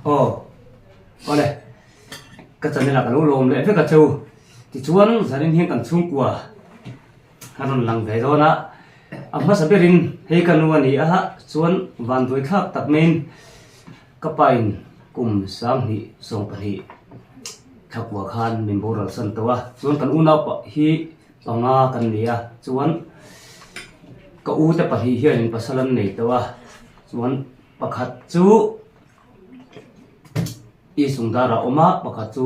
Aw awle ka channel ah ka lo lawm leh vek a cheu tichuan zanin hian kan chhungkua a rawn lang ve dawn a a hmasa berin hei ka nu a ni a chuan vanduai thlak tak maiin ka pa in kum 20 20 thla kua khan min boral san tawh a chuan kan unau hi panga kan ni a chuan ka u te pahnih hianin pasal an nei tawh a chuan pakhat chu i sungdar a awm a pakhat chu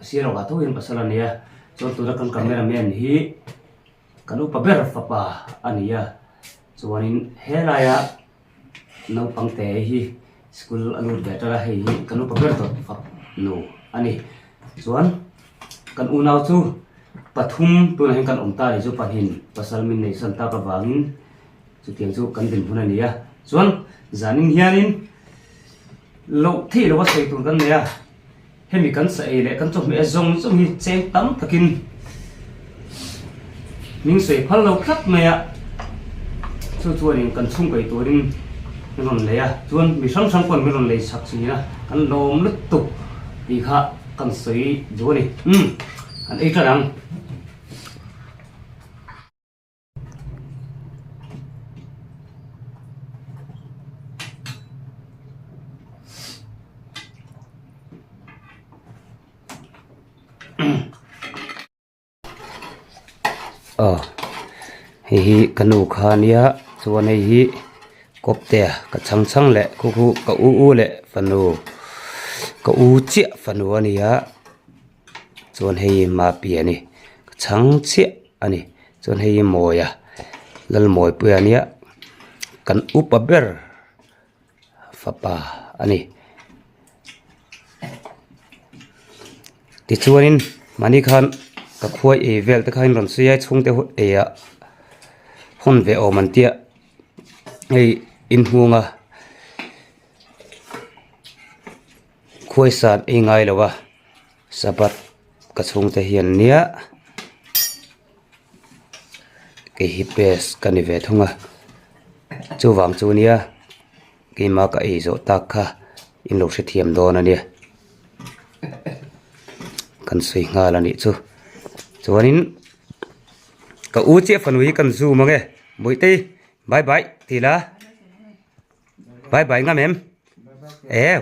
sialawk ah tho hian pasal a nei a chuan tuna kan camera man hi kan upa ber fapa a ni a chuanin helaia naupang te hi school a lut ve ṭan a hei hi kan upa ber tawh fanu a ni chuan kan unau chu pathum tunah hian kan awm ta a ni chu pahnih pasal min nei san tak avangin Chutiang chu kan dinhmun a ni a, chuan zanin hianin loh theih loh a sawi tur kan nei a, hemi kan sa ei leh kan chawhmeh zawng zawng hi cheng tam takin min sawi phal lo tlat mai a, chu chuanin kan chhungkaih turin min rawn lei a, chuan mi hrang hrang pawn min rawn lei chak thin a, kan lawm lutuk tih kha kan sawi duh a ni, umm kan ei tan ang. Aw hei hi ka nu kha ania chuan hei hi kawpte ka chhang chhang leh khu khu ka u u leh fanu ka u chiah fanu a ni a. Chuan hei Mapi a ni ka chhang chiah a ni chuan hei hi Mawia Lalmawipuia ania kan upa ber fapa a ni tichuanin mahni khan ka khuai ei vel te kha in rawn sawi a chhungte ei ah hawn ve awm an tia hei inhung a. Khuaisan ei ngai lo a sabbath ka chhungte hian nia kei hi pes ka ni ve thung a chuvang chu nia keimah ka ei zawh tak kha in lo hrethiam dawn a nia kan sawi nghal a nih chu chuanin ka u chiah fanu hi kan zoom ang e Bawihtei bye bye ti la. Bye bye ngam em? Ew.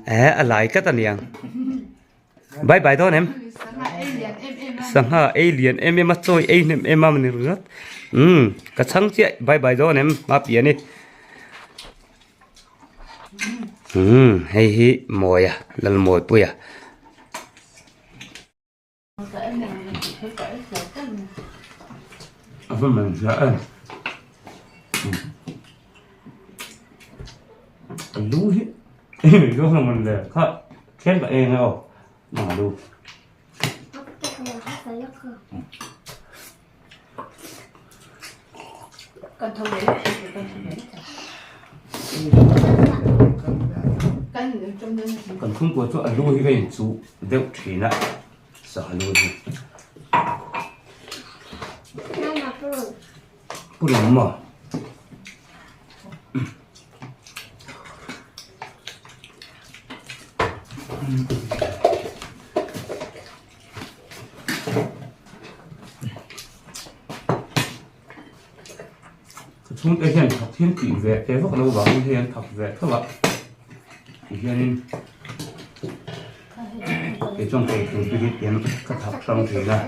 Eh, a lai tlat a niang. Bye bye dawn em? Sangha ei lian em em a, chawi ei hnem em a ni ringawt. Umm, ka chhang chiah bye bye dawn em? Ma pian i. Umm, hei hi Mawia, Lalmawipuia. A va man hla em a lu hi lu hi man le kha tlem ka eng e aw a lu. Kan chhungkua chu a lu hi ka inchuh deuh thin a sangha lu hi. Purun maw? Ka chhungte hian thak hian tih ve teh vak lo vangin hei an thak ve tho a tihianin kei chuan kei tur te hi tian ka thak hrang thin a.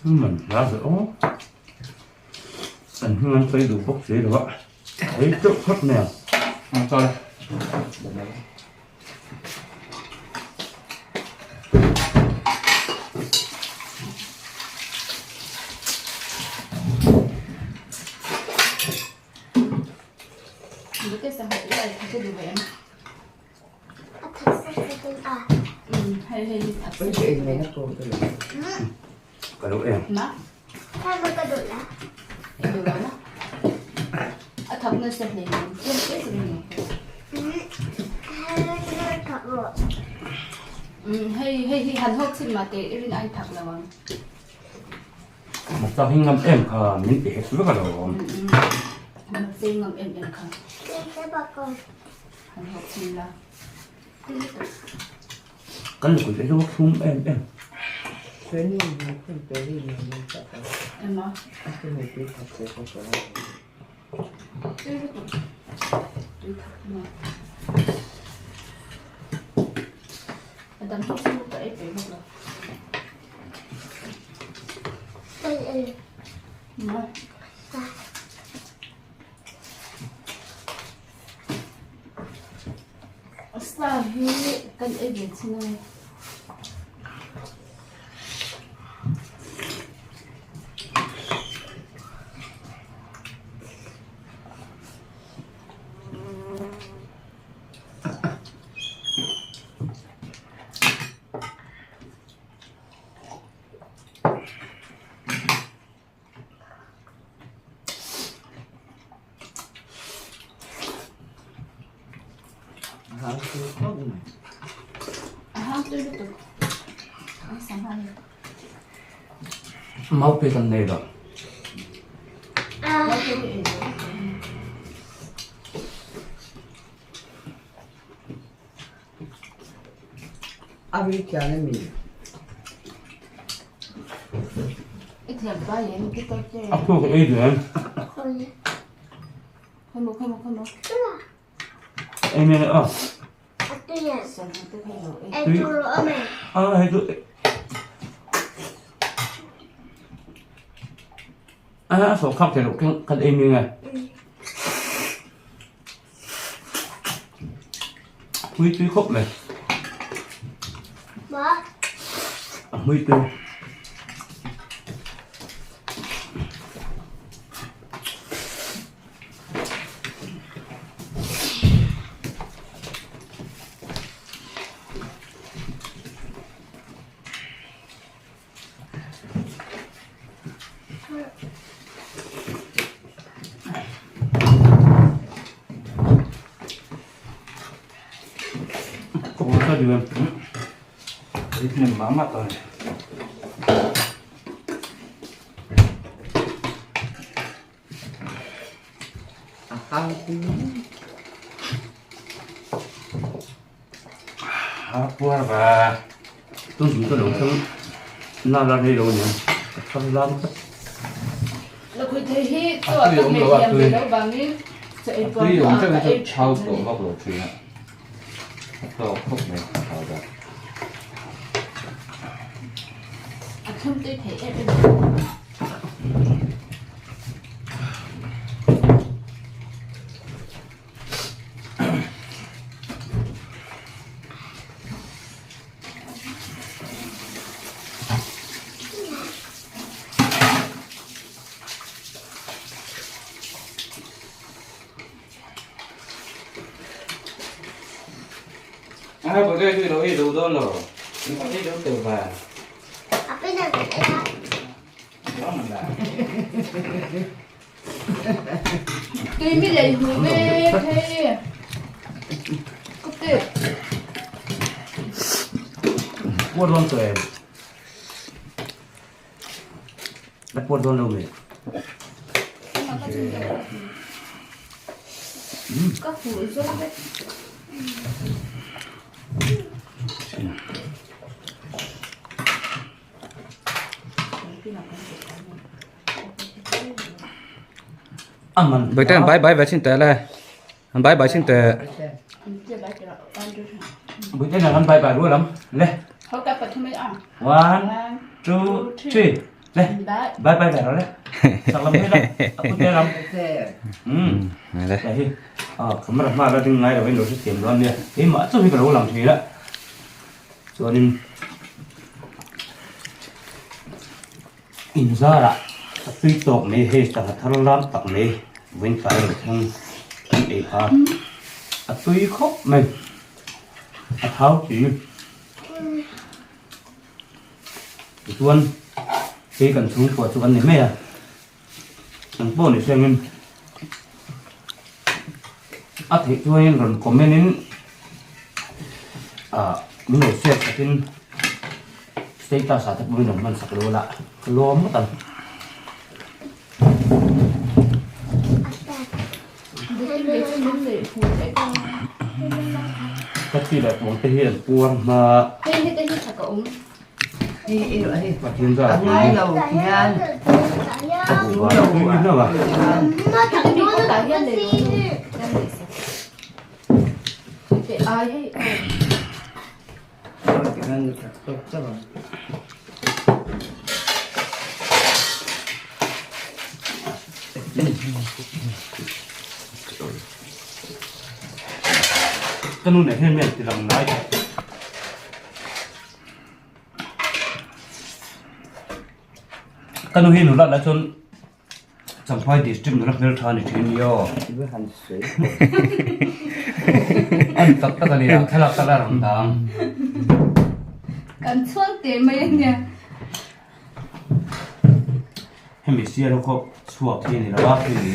Man hla ve aw an hming an sawi duh bawk si lo a ei teuh phawt mai ang. Bute sangha i ai thak duh ve em? A thak sa sa a. Hei hei hi thak sa. Ka lo em. Ma? Ka duh la. I duh lo ma? A thak nasa hle mai. Tlem te chu ni. Hei hei hi han hawk chhin mah teh i rin ai thak lo ang. Machang hi ngam em kha min ti hek vek alawm. Machang ngam em em kha. Han hawk chhin la. Kan lukui te chu thlum em em. Ema. A dang hi chu ka ei peih bawk lo. Sa hi kan ei ve chin a ni. Mau pe kan nei lo. A ri thian a mi. I thiam pa em ki tar te. A khu ka ei duh em. Khoi mo khoi mo khoi mo. Ei me a. Sangha te khai lo ei. Tui. A hei chu. A sawh khak thei loh kan ei mi nge. Hmui tui khawp mai. A hmui tui. A puar va tung tum chu lo thleng la la rei lo aniang ka thar lam tlat. Lakhuih thei hi chaw a ka hmeh thiam ve loh vangin chaw ei puar pawh a ka ei thin a ni. A thlum tui thei em em a. A có cái gì đâu đâu đâu rồi. Có cái đâu từ và. Tui mi lei hu ve thei. Ka ti. Puar dawn tawh em? La puar dawn lo mi? Ka huh zawng vek. Bawihte bye bye ve chin teh le an bye bye chin teh. Bawihte nan an bye bye rual ang le. One two three le bye bye ve rawh le sak lam phei la a kut te lam umm le hi a camera hma la ding ngai lo in lo hrethiam dawn nia keimah chu hi ka lo lang thin a chuanin Inzarah a tui tawk mai hei sangha thar lam tak mai vawiin tlai lo thleng. ei pha a tui khawp mai a thau chi tichuan hei kan chhungkua chu kan ni mai a ang pawh ni sengin a theih chuanin rawn comment in ah min lo share khatin status ah te pawh min rawn hman sak lo la ka lawm ngawt ang. Ka chi leh pawng te hi an puar hma. Pathian zar ah hian ka buh vang a tui hlauh a. Ka nu nen hian mi an ti lang ngai tawh. Ka nu hi nula lai chuan Champhai district nula hmeltha a ni thin nia aw. An tak tak a nia, thlalak tak a rawn dang. Kan chhuang teh mai a nia. Hemi sial ho khaw chhuak hi a ni lo a, hemi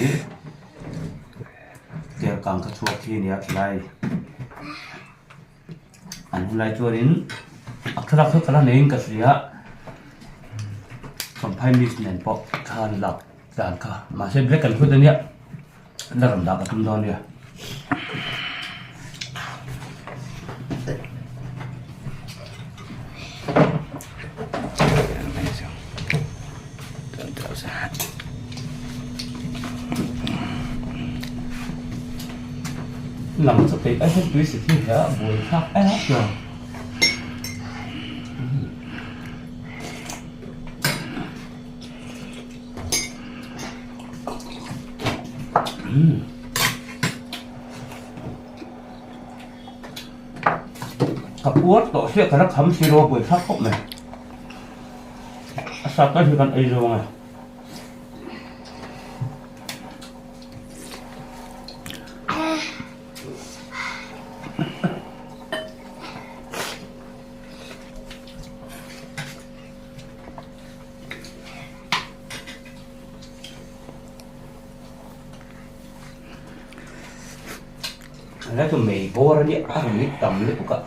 tel kang kha chhuak hi a nia khilai. An hun lai chuanin a thlalak chu ka la neiin ka hria Champhai miss nen pawh thla an lak dan kha mahse black and white ania la rawn dah ka tum dawn nia. Lam chu peih ai hian tui si khi hle a buai thlak em chuan. Ka uar tawh hriat ka la kham si lo a buai thlak khawp mai. A sa kal hi kan ei zawng e. Helai chu mei bawr a nia a rawn ni tam lutuk a.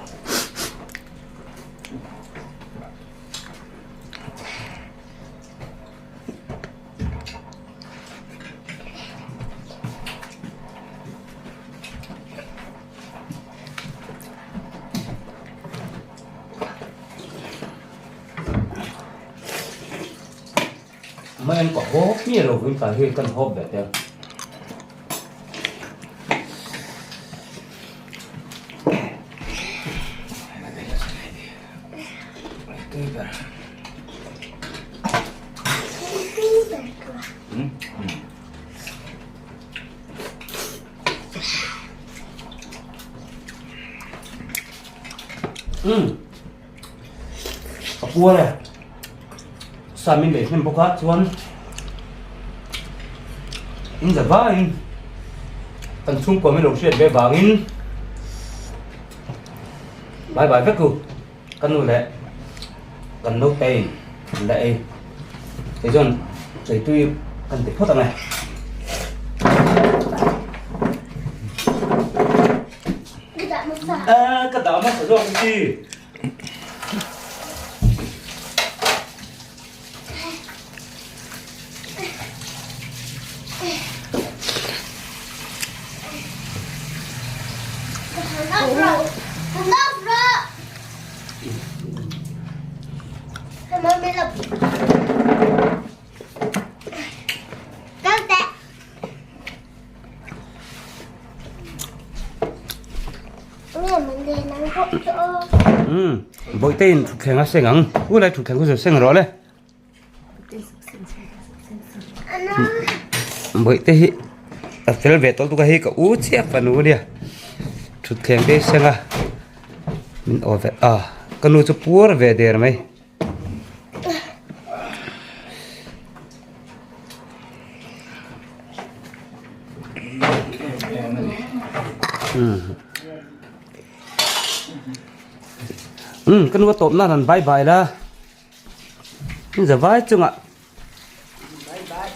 Mai an ka hawp miah lo vin kai hi kan hawp ve tel. Umm a puar e sa min lei hnem bawk a chuan in za vaiin kan chhungkua min lo hriat ve vangin bye bye vek u. Ka nu leh kan naute in la ei. Kei chuan chaitui kan ti phawt ang e. Ka dah hmasa zawk chi. Bawihte in thutthleng a seng ang u lai thutthleng chu seng rawh le. Bawihte hi a fel ve tawh lutuk a hei ka u chiah fanu ania thutthleng te hi seng a min aw ve a ka nu chu puar ve der mai. Umm ka nu a tawp nan han bye bye la. Zavai chungah. Bye bye.